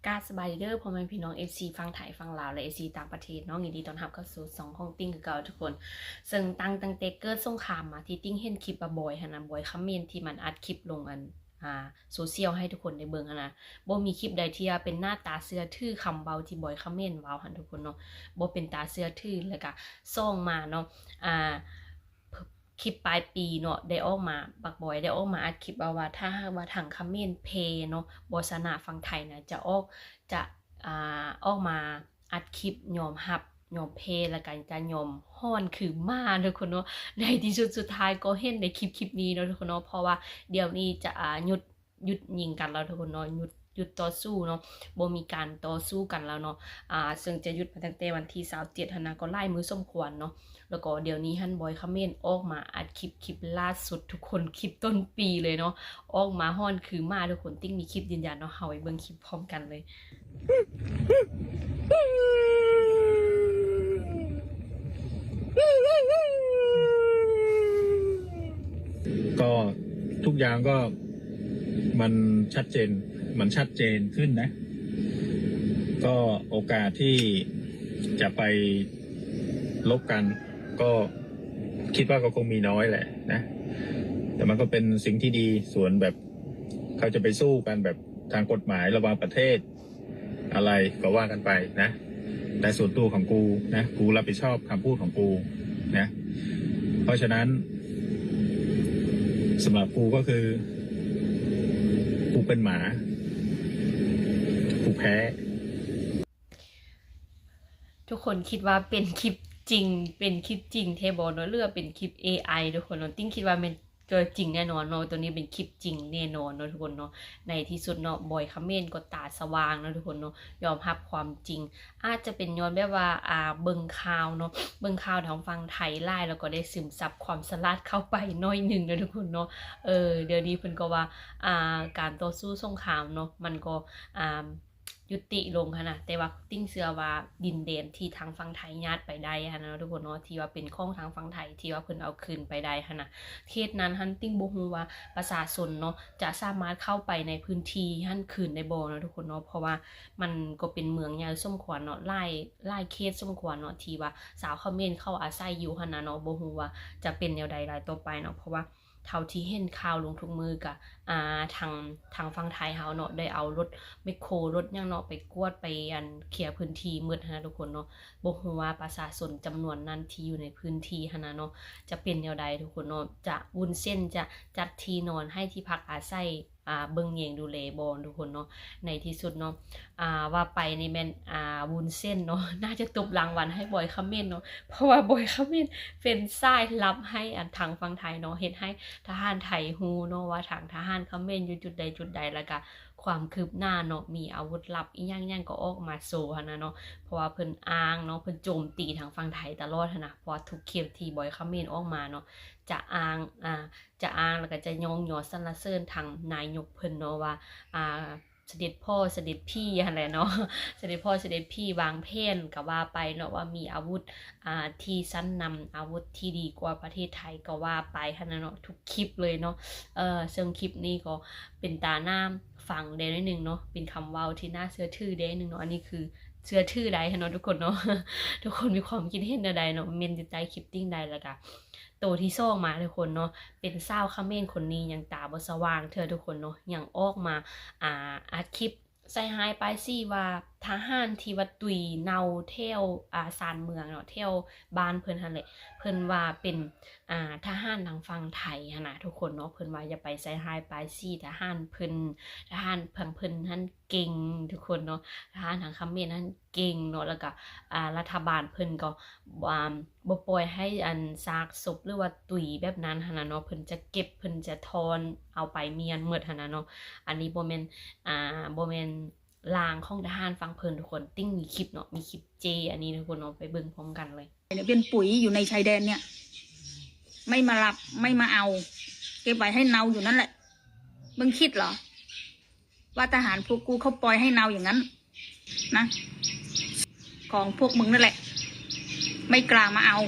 ກາບສະບາຍດີເດີ ພໍ່ແມ່ພີ່ນ້ອງ ເອັຟຊີ ຝັ່ງໄທ ຝັ່ງລາວ ແລະ ເອັຟຊີ ຕ່າງປະເທດເນາະ, ຍິນດີຕ້ອນຮັບເຂົ້າສູ່ຊ່ອງຂອງຕິ່ງຄືເກົ່າທຸກຄົນ. ເຊິ່ງຕັ້ງ ຕັ້ງແຕ່ເກີດສົງຄາມມາ ທີ່ຕິ່ງເຫັນຄລິບວ່າບອຍຫັ້ນນະ ບອຍຄຳເມັນທີ່ມັນອັດຄລິບລົງອັນ ອ່າ ໂຊຊຽວໃຫ້ທຸກຄົນໄດ້ເບິ່ງຫັ້ນນະ, ບໍ່ມີຄລິບໃດທີ່ວ່າເປັນໜ້າຕາເຊື່ອຖື ຄຳເວົ້າທີ່ບອຍຄຳເມັນເວົ້າຫັ້ນທຸກຄົນເນາະ, ບໍ່ເປັນຕາເຊື່ອຖື. ແລ້ວກະສອງມາເນາະ ອ່າ ຄລິບປາຍປີເນາະ ໄດ້ອອກມາ ບັກບອຍໄດ້ອອກມາອັດຄລິບເວົ້າວ່າ ຖ້າຫາກວ່າທາງຄຳເມັນແພ້ເນາະ ບໍ່ຊະນະຝັ່ງໄທນະ ຈະອອກ ຈະ ອ່າ ອອກມາອັດຄລິບຍອມຮັບ ຍອມແພ້ ແລ້ວກໍຈະຍອມຮ້ອນຄືໝາເນາະທຸກຄົນເນາະ. ໃນທີ່ສຸດ ສຸດທ້າຍກໍເຫັນໃນຄລິບ ຄລິບນີ້ເນາະທຸກຄົນເນາະ, ເພາະວ່າດຽວນີ້ຈະ ອ່າ ຢຸດ ຢຸດຍິງກັນແລ້ວທຸກຄົນເນາະ, ຢຸດ ຢຸດຕໍ່ສູ້ເນາະ, ບໍ່ມີການຕໍ່ສູ້ກັນແລ້ວເນາະ. ອ່າ ເຊິ່ງຈະຢຸດມາຕັ້ງແຕ່ວັນທີຊາວເຈັດຫັ້ນນະ ກໍຫຼາຍມື້ສົມຄວນເນາະ. ແລ້ວກໍດຽວນີ້ຫັ້ນ ບອຍຄຳເມັນອອກມາອັດຄລິບ ຄລິບລ່າສຸດທຸກຄົນ ຄລິບຕົ້ນປີເລີຍເນາະ, ອອກມາຮ້ອນຄືໝາທຸກຄົນ. ຕິ່ງມີຄລິບຢືນຢັນເນາະ, ເຮົາໄປເບິ່ງຄລິບພ້ອມກັນເລີຍ. ກໍທຸກຢ່າງກໍມັນຊັດເຈນ ມັນຊັດເຈນຂຶ້ນນະ, ກໍໂອກາດທີ່ຈະໄປລົບກັນ ກໍຄິດວ່າກໍຄົງມີນ້ອຍແຫຼະນະ, ແຕ່ມັນກໍເປັນສິ່ງທີ່ດີ. ສ່ວນແບບເຂົາຈະໄປສູ້ກັນແບບທາງກົດໝາຍລະຫວ່າງປະເທດ ອະໄລກໍວ່າກັນໄປນະ, ແຕ່ສ່ວນຕົວຂອງກູນະ ກູຮັບຜິດຊອບຄຳພູດຂອງກູນະ. ເພາະສະນັ້ນ ສຳລັບກູກໍຄື ກູເປັນໝາ ກູແພ້. ທຸກຄົນຄິດວ່າເປັນຄລິບຈິງ ເປັນຄລິບຈິງແທ້ບໍ່ເນາະ ຫຼືວ່າເປັນຄລິບເອໄອທຸກຄົນເນາະ? ຕິ່ງຄິດວ່າແມ່ນຕົວຈິງແນ່ນອນເນາະ, ຕົວນີ້ເປັນຄລິບຈິງແນ່ນອນເນາະທຸກຄົນເນາະ. ໃນທີ່ສຸດເນາະ ບອຍຄຳເມັນກໍຕາສະຫວ່າງເນາະທຸກຄົນເນາະ, ຍອມຮັບຄວາມຈິງ. ອາດຈະເປັນຍ້ອນແບບວ່າ ອ່າ ເບິ່ງຂ່າວເນາະ, ເບິ່ງຂ່າວທາງຝັ່ງໄທຫຼາຍ ແລ້ວກໍໄດ້ຊຶມຊັບຄວາມສະຫຼາດເຂົ້າໄປໜ້ອຍໜຶ່ງເນາະທຸກຄົນເນາະ. ເອີ ດຽວນີ້ເພິ່ນກໍວ່າ ອ່າ ການຕໍ່ສູ້ສົງຄາມເນາະ ມັນກໍ ອ່າ ຍຸຕິລົງຫັ້ນນະ, ແຕ່ວ່າຕິ່ງເຊື່ອວ່າດິນແດນທີ່ທາງຝັ່ງໄທຍາດໄປໄດ້ຫັ້ນນະທຸກຄົນເນາະ, ທີ່ວ່າເປັນຂອງທາງຝັ່ງໄທ ທີ່ວ່າເພິ່ນເອົາຄືນໄປໄດ້ຫັ້ນນະ, ເຂດນັ້ນຫັ້ນຕິ່ງບໍ່ຮູ້ວ່າປະຊາຊົນເນາະ ຈະສາມາດເຂົ້າໄປໃນພື້ນທີ່ຫັ້ນຄືນໄດ້ບໍ່ເນາະທຸກຄົນເນາະ. ເພາະວ່າມັນກໍເປັນເມືອງໃຫຍ່ສົມຄວນເນາະ, ຫຼາຍ ຫຼາຍເຂດສົມຄວນເນາະ ທີ່ວ່າຊາວຂະເໝນເຂົາອາໄສຢູ່ຫັ້ນນະເນາະ, ບໍ່ຮູ້ວ່າຈະເປັນແນວໃດຫຼາຍຕໍ່ໄປເນາະ. ເພາະວ່າ ເທົ່າທີ່ເຫັນຂ່າວລົງທຸກມື້ກະ ອ່າ ທາງ ທາງຝັ່ງໄທເຮົາເນາະ ໄດ້ເອົາລົດແມັກໂຄ ລົດຫຍັງເນາະ ໄປກວດ ໄປ ອັນ ເຄຍພື້ນທີ່ໝົດຫັ້ນນະທຸກຄົນເນາະ. ບໍ່ຮູ້ວ່າປະຊາຊົນຈຳນວນນັ້ນທີ່ຢູ່ໃນພື້ນທີ່ຫັ້ນນະເນາະ ຈະເປັນແນວໃດທຸກຄົນເນາະ, ຈະ ວຸ້ນເສັ້ນຈະຈັດທີ່ນອນໃຫ້ ທີ່ພັກອາໄສ ອ່າ ເບິ່ງແຍງດູແລບໍ່ທຸກຄົນເນາະ. ໃນທີ່ສຸດເນາະ ອ່າ ວ່າໄປນີ້ແມ່ນ ອ່າ ວຸ້ນເສັ້ນເນາະ ໜ້າຈະຕົບລາງວັນໃຫ້ບອຍຄຳເມັນເນາະ, ເພາະວ່າບອຍຄຳເມັນເປັນສາຍລັບໃຫ້ ອັນ ທາງຝັ່ງໄທເນາະ ເຮັດໃຫ້ທະຫານໄທຮູ້ເນາະວ່າທາງທະຫານຂະເໝນຢູ່ຈຸດໃດຈຸດໃດ, ແລ້ວກະຄວາມຄືບໜ້າເນາະ ມີອາວຸດລັບອີ່ຫຍັງຫຍັງກໍອອກມາໂຊຫັ້ນນະເນາະ. ເພາະວ່າເພິ່ນອ້າງເນາະ ເພິ່ນໂຈມຕີທາງຝັ່ງໄທຕະຫຼອດຫັ້ນນະ, ເພາະວ່າທຸກຄລິບທີ່ບອຍຄຳເມັນອອກມາເນາະ ຈະອ້າງ ອ່າ ຈະອ້າງ ແລ້ວກໍຈະຍ້ອງຍໍສັນລະເສີນທາງນາຍົກເພິ່ນເນາະວ່າ ອ່າ ສະເດັດພໍ່ ສະເດັດພີ່ຫັ້ນແຫຼະເນາະ, ສະເດັດພໍ່ ສະເດັດພີ່ວາງແຜນກໍວ່າໄປເນາະ, ວ່າມີອາວຸດ ອ່າ ທີ່ຊັ້ນນຳ ອາວຸດທີ່ດີກວ່າປະເທດໄທກໍວ່າໄປຫັ້ນນະເນາະ, ທຸກຄລິບເລີຍເນາະ. ເຊິ່ງຄລິບນີ້ກໍເປັນຕາໜ້າຟັງແດ່ໜ້ອຍໜຶ່ງເນາະ, ເປັນຄຳເວົ້າທີ່ໜ້າເຊື່ອຖືແດ່ໜຶ່ງເນາະ. ອັນນີ້ຄືເຊື່ອຖືໄດ້ຫັ້ນເນາະທຸກຄົນເນາະ. ທຸກຄົນມີຄວາມຄິດເຫັນແນວໃດເນາະ ເມັນຢູ່ໃຕ້ຄລິບຕິ່ງໄດ້. ແລ້ວກະ ໂຕທີສອງມາທຸກຄົນເນາະ, ເປັນສາວຂະເໝນຄົນນີ້ຍັງຕາບໍ່ສະຫວ່າງເທື່ອທຸກຄົນເນາະ, ຍັງອອກມາ ອ່າ ອັດຄລິບໃສ່ຮ້າຍປ້າຍສີວ່າທະຫານທີ່ວ່າຕຸຍເນົ່າແຖວ ອ່າ ຊານເມືອງເນາະ ແຖວບ້ານເພິ່ນຫັ້ນແຫຼະ, ເພິ່ນວ່າເປັນ ອ່າ ທະຫານທາງຝັ່ງໄທຫັ້ນນະທຸກຄົນເນາະ. ເພິ່ນວ່າຢ່າໄປໃສ່ຮ້າຍປ້າຍສີທະຫານເພິ່ນ, ທະຫານທາງເພິ່ນຫັ້ນເກັ່ງທຸກຄົນເນາະ, ທະຫານທາງຂະເໝນຫັ້ນ ເກັ່ງເນາະ, ແລ້ວກະ ອ່າ ລັດຖະບານເພິ່ນກໍ ອ່າ ບໍ່ປ່ອຍໃຫ້ ອັນ ຊາກສົບ ຫຼືວ່າຕຸຍແບບນັ້ນຫັ້ນນະເນາະ, ເພິ່ນຈະເກັບ ເພິ່ນຈະຖອນເອົາໄປມ້ຽນໝົດຫັ້ນນະເນາະ. ອັນນີ້ບໍ່ແມ່ນ ອ່າ ບໍ່ແມ່ນລາງຂອງທະຫານຝັ່ງເພິ່ນທຸກຄົນ, ຕິ່ງມີຄລິບເນາະ ມີຄລິບເຈ້ອັນນີ້ທຸກຄົນເນາະ, ໄປເບິ່ງພ້ອມກັນເລີຍ. ເປັນປຸ໋ຍຢູ່ໃນຊາຍແດນເນຍ ໄມ່ມາຮັບ ໄມ່ມາເອົາ ເກັບໄວ້ໃຫ້ເນົ່າຢູ່ນັ້ນແຫຼະ. ມຶງຄິດເຫຼືອ ວ່າທະຫານພວກກູເຂົາປ່ອຍໃຫ້ເນົ່າຢ່າງນັ້ນນະ, ຂອງພວກມຶງນັ້ນແຫຼະ ໄມ່ກ້າມາເອົາ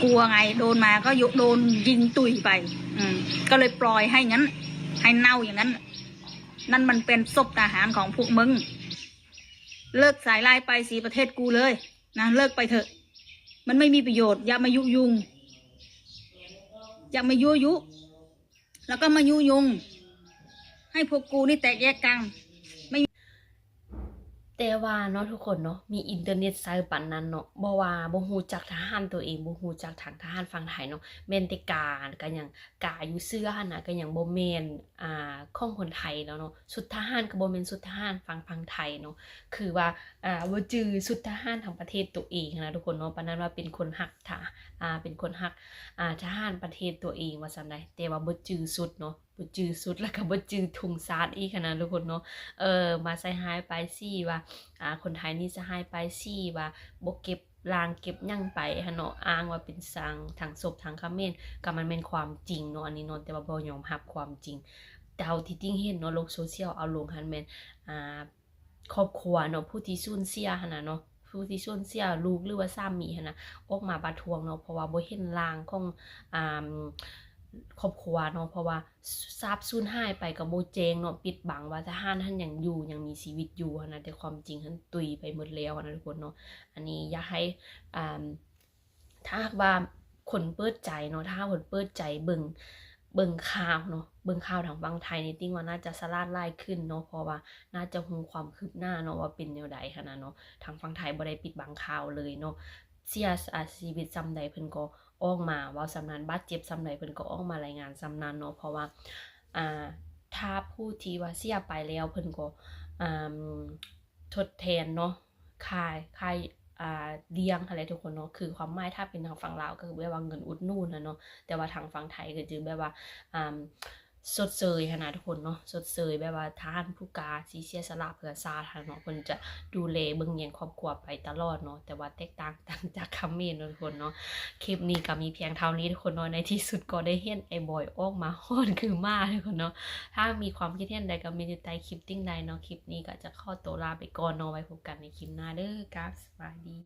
ກົວໄງ ໂດນມາກໍໂດນຍິງຕຸຍໄປ ອືມ ກໍເລີຍປ່ອຍໃຫ້ນັ້ນ ໃຫ້ເນົ່າຢ່າງນັ້ນ. ນັ້ນມັນເປັນສົບທະຫານຂອງພວກມຶງ. ເລີກສາຍຮ້າຍປ້າຍສີປະເທດກູເລີຍນະ, ເລີກໄປເຖາະ. ມັນໄມ່ມີປະໂຫຍດ, ຢ່າມາຍຸຍຸ່ງ, ຢ່າມາຍົວະຍຸ ແລ້ວກໍມາຍຸຍົງໃຫ້ພວກກູນີ້ແຕກແຍກກັນ. ແຕ່ວ່າເນາະທຸກຄົນເນາະ ມີອິນເຕີເນັດໃຊ້ປານນັ້ນເນາະ, ບໍ່ວ່າບໍ່ຮູ້ຈັກທະຫານຕົວເອງ, ບໍ່ຮູ້ຈັກທາງທະຫານຝັ່ງໄທເນາະ, ແມ່ນແຕ່ກາ ກາຫຍັງ ກາຢູ່ເສື້ອຫັ້ນນະ ກໍຍັງບໍ່ແມ່ນ ອ່າ ຂອງຄົນໄທແລ້ວເນາະ, ຊຸດທະຫານກໍບໍ່ແມ່ນຊຸດທະຫານຝັ່ງ ຝັ່ງໄທເນາະ, ຄືວ່າ ອ່າ ບໍ່ຈື່ຊຸດທະຫານທາງປະເທດຕົວເອງຫັ້ນນະທຸກຄົນເນາະ. ປານນັ້ນວ່າເປັນຄົນຮັກທະ ອ່າ ເປັນຄົນຮັກ ອ່າ ທະຫານປະເທດຕົວເອງວ່າຊັ້ນໃດ, ແຕ່ວ່າບໍ່ຈື່ຊຸດເນາະ, ບໍ່ຈື່ຊຸດ ແລ້ວກໍບໍ່ຈື່ທຸງຊາດອີກຫັ້ນນະທຸກຄົນເນາະ. ເອີ ມາໃສ່ຮ້າຍປ້າຍສີວ່າ ອ່າ ຄົນໄທນີ້ໃສ່ຮ້າຍປ້າຍສີວ່າບໍ່ເກັບ ລ້າງເກັບຫຍັງໄປຫັ້ນເນາະ, ອ້າງວ່າເປັນທາງ ທາງສົບທາງຂະເໝນ, ກໍມັນແມ່ນຄວາມຈິງເນາະ ອັນນີ້ເນາະ, ແຕ່ວ່າບໍ່ຍອມຮັບຄວາມຈິງ. ເທົ່າທີ່ຕິ່ງເຫັນເນາະ ໂລກໂຊຊຽວເອົາລົງຫັ້ນແມ່ນ ອ່າ ຄອບຄົວເນາະ ຜູ້ທີ່ສູນເສຍຫັ້ນນະເນາະ, ຜູ້ທີ່ສູນເສຍລູກ ຫຼືວ່າສາມີຫັ້ນນະ ອອກມາປະທ້ວງເນາະ, ເພາະວ່າບໍ່ເຫັນຮ່າງຂອງ ອ່າ ຄອບຄົວເນາະ, ເພາະວ່າສາບສູນຫາຍໄປກໍບໍ່ແຈ້ງເນາະ, ປິດບັງວ່າທະຫານຫັ້ນຍັງຢູ່ ຍັງມີຊີວິດຢູ່ຫັ້ນນະ, ແຕ່ຄວາມຈິງຫັ້ນຕຸຍໄປໝົດແລ້ວຫັ້ນນະທຸກຄົນເນາະ. ອັນນີ້ຢາກໃຫ້ ອ່າ ຖ້າຫາກວ່າຄົນເປີດໃຈເນາະ, ຖ້າຫາກຄົນເປີດໃຈເບິ່ງ ເບິ່ງຂ່າວເນາະ, ເບິ່ງຂ່າວທາງຝັ່ງໄທນີ້ ຕິ່ງວ່າໜ້າຈະສະຫຼາດຫຼາຍຂຶ້ນເນາະ, ເພາະວ່າໜ້າຈະຮູ້ຄວາມຄືບໜ້າເນາະ ວ່າເປັນແນວໃດຫັ້ນນະເນາະ. ທາງຝັ່ງໄທບໍ່ໄດ້ປິດບັງຂ່າວເລີຍເນາະ, ເສຍ ອາ ຊີວິດສ່ຳໃດເພິ່ນກໍອອກມາເວົ້າສ່ຳນັ້ນ, ບາດເຈັບສ່ຳໃດເພິ່ນກໍອອກມາລາຍງານສ່ຳນັ້ນເນາະ, ເພາະວ່າ ອ່າ ຖ້າຜູ້ທີ່ວ່າເສຍໄປແລ້ວ ເພິ່ນກໍ ອ່າ ທົດແທນເນາະ, ຄ່າ ຄ່າ ອ່າ ລ້ຽງຫັ້ນແຫຼະທຸກຄົນເນາະ. ຄືຄວາມໝາຍຖ້າເປັນທາງຝັ່ງລາວກໍຄືແບບວ່າເງິນອຸດໜູນຫັ້ນເນາະ, ແຕ່ວ່າທາງຝັ່ງໄທກໍຄືແບບວ່າ ອ່າ ຊົດເຊີຍຫັ້ນນະທຸກຄົນເນາະ, ຊົດເຊີຍແບບວ່າທະຫານຜູ້ກາທີ່ເສຍສະຫຼະເພື່ອຊາດຫັ້ນເນາະ, ເພິ່ນຈະດູແລເບິ່ງແຍງຄອບຄົວໄປຕະຫຼອດເນາະ, ແຕ່ວ່າແຕກຕ່າງ ຕ່າງຈາກຂະເໝນເນາະທຸກຄົນເນາະ. ຄລິບນີ້ກໍມີພຽງເທົ່ານີ້ທຸກຄົນເນາະ, ໃນທີ່ສຸດກໍໄດ້ເຫັນໄອ້ບອຍອອກມາຮ້ອນຄືໝາທຸກຄົນເນາະ. ຖ້າມີຄວາມຄິດເຫັນໃດກໍເມັນຢູ່ໃຕ້ຄລິບຕິ່ງໄດ້ເນາະ. ຄລິບນີ້ກໍຈະຂໍຕົວລາໄປກ່ອນເນາະ, ໄວ້ພົບກັນໃນຄລິບໜ້າເດີ. ກາບ ສະບາຍດີ.